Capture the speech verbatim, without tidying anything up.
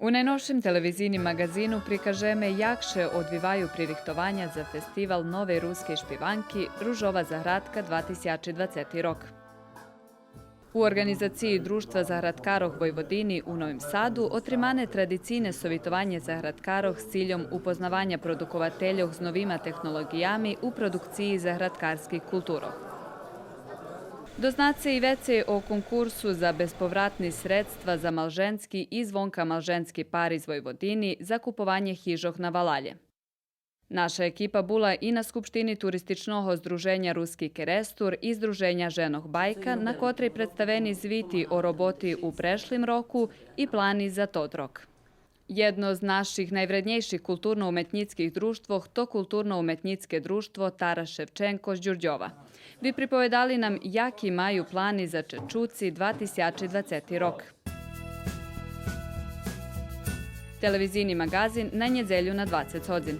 У найновшим телевизийним маґазину прикажеме як ше одвиваю пририхтованя за фестивал новей рускей шпиванки Ружова заградка два тисячи двацети рок. У орґанизациї Дружтва заградкарох Войводини у Новим Саду отримане традицийне совитованє заградкарох з цильом упознаваня продуковательох з новима технолоґиями у продукциї заградкарских културох. Дознаце и вецей о конкурсу за безповратни средства за малженски и звонкамалженски пари з Войводини за купованє хижох на валалє. Наша екипа була и на скупштини Туристичного здруженя Руски Керестур и Здруженя женох Байка, на котрей представени звити о роботи у прешлим року и плани за тот рок. Єдно з наших найвреднєйших културно-уметнїцких дружтвох то Културно-уметнїцке дружтво Тарас Шевченко з Дюрдьова. Виприповедали нам яки маю плани за Чечуци два тисячи двацети рок. Телевизийни маґазин на нєдзелю на двацец годзин.